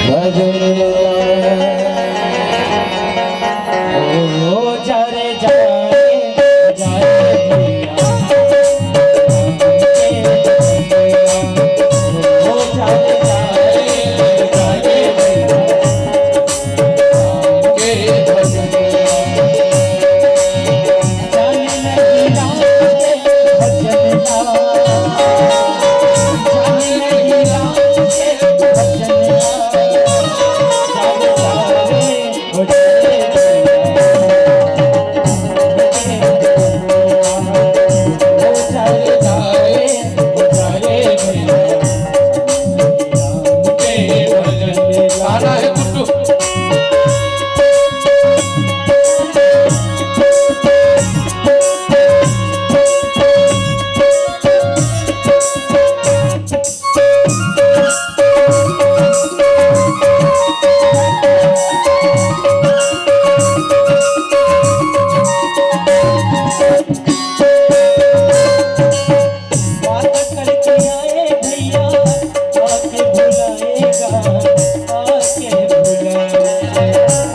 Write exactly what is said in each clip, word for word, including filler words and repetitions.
भजन ओ जा रे जा रे, जा रे भैया। ओ जा रे जा रे, जा रे भैया। के भजन गाना है गुड्डू। बात करके आए भैया, आके भुलाएगा, आके भुलाएगा।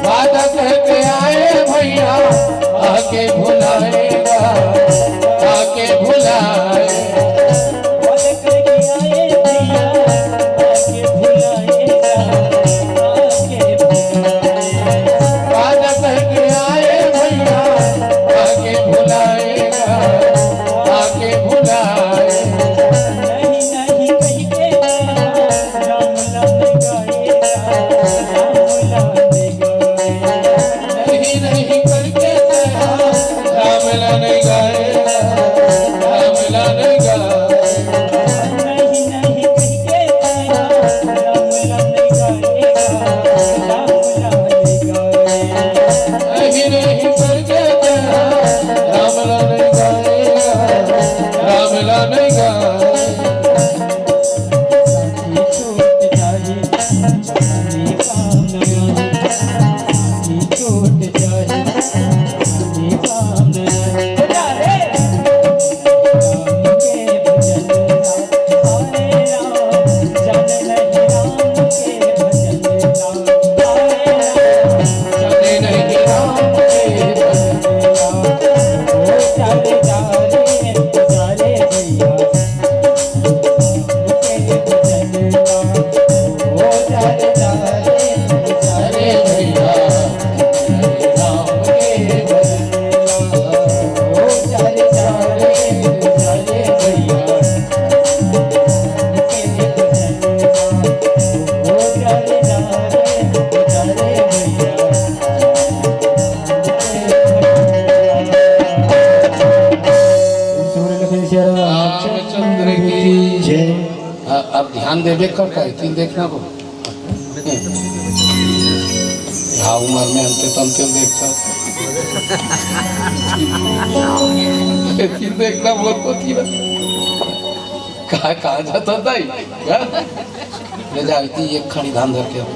वादा करके आए भैया, आके भुलाएगा, आके भुलाएगा। वादा करके आए भैया, आके भुलाएगा, आके भुलाएगा। वादा करके आए भैया, आके भुलाएगा, आके भुलाएगा। नहीं, नहीं कह के राम लाल गाए, राम लाल गाए। नहीं, नहीं करके कहा, राम लाल गाए, राम लाल गाए। नहीं, नहीं कह के कहा, राम लाल गाए, राम लाल गाए। नहीं, नहीं करके कहा, राम लाल गाए, राम लाल गाए। साथी छूट जाए, रामचंद्र की जय। अ-, अब ध्यान देबे कर, का एती देखना को। हाँ, उमर में अंते तंते देखता। एती देखना बोल को थी ना। कहाँ, कहाँ जाता था ये? हाँ? ले जा, एती एक खड़ी धान धर के आओ।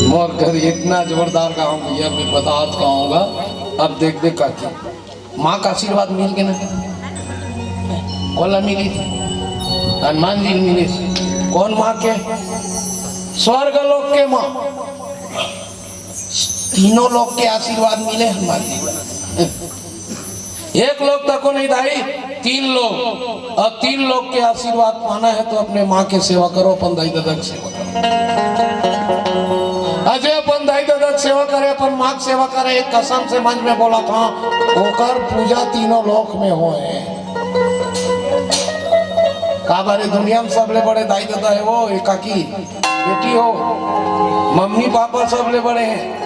मोर घर इतना जोरदार गाँव भैया, मैं बतात कहूँगा। अब देख, देख करके माँ का आशीर्वाद मिल के ना, कोला मिली थी, हनुमान जी मिले। कौन माँ के? स्वर्ग लोक के माँ। तीनों लोक के आशीर्वाद मिले हनुमान जी। एक लोक तको नहीं दाई, तीन लोक। और तीन लोक के आशीर्वाद पाना है तो अपने माँ के सेवा करो, अपन दाई दादा के सेवा करो। अजय अपन दाई दादा के सेवा करे, अपन माँ के सेवा करे, एक कसम से मंच में बोला था, ओकर पूजा तीनों लोक में होए। काबर ए दुनिया में सबले बड़े दाई दादा हे वो, ए काकी, बेटी हो, मम्मी पापा सबले बड़े हे।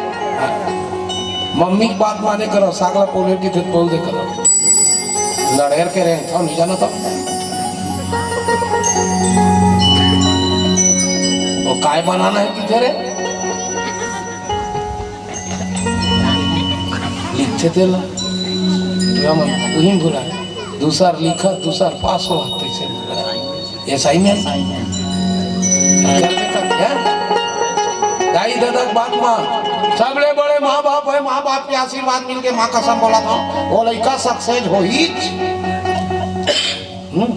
मम्मी के बात माने करो, सागला पोले की थे बोल दे करो। लड़ेर के रहे, था नहीं जाना था। वो काय बनाना है किथे रे? लिखथे तेला। तुमन उही भुला। दूसर लिखा, दूसर पास हो, तैसे भुला। ये सही में? करके कर, हैं? दाई ददा के बात मान। सबले बड़े माँ बाप हे, माँ बाप के आशीर्वाद मिलके माँ कसम बोला था, वो लइका success होही। हम्म।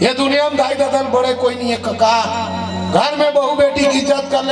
ये दुनिया में दाई ददा ले बड़े कोई नहीं है कका। घर में बहू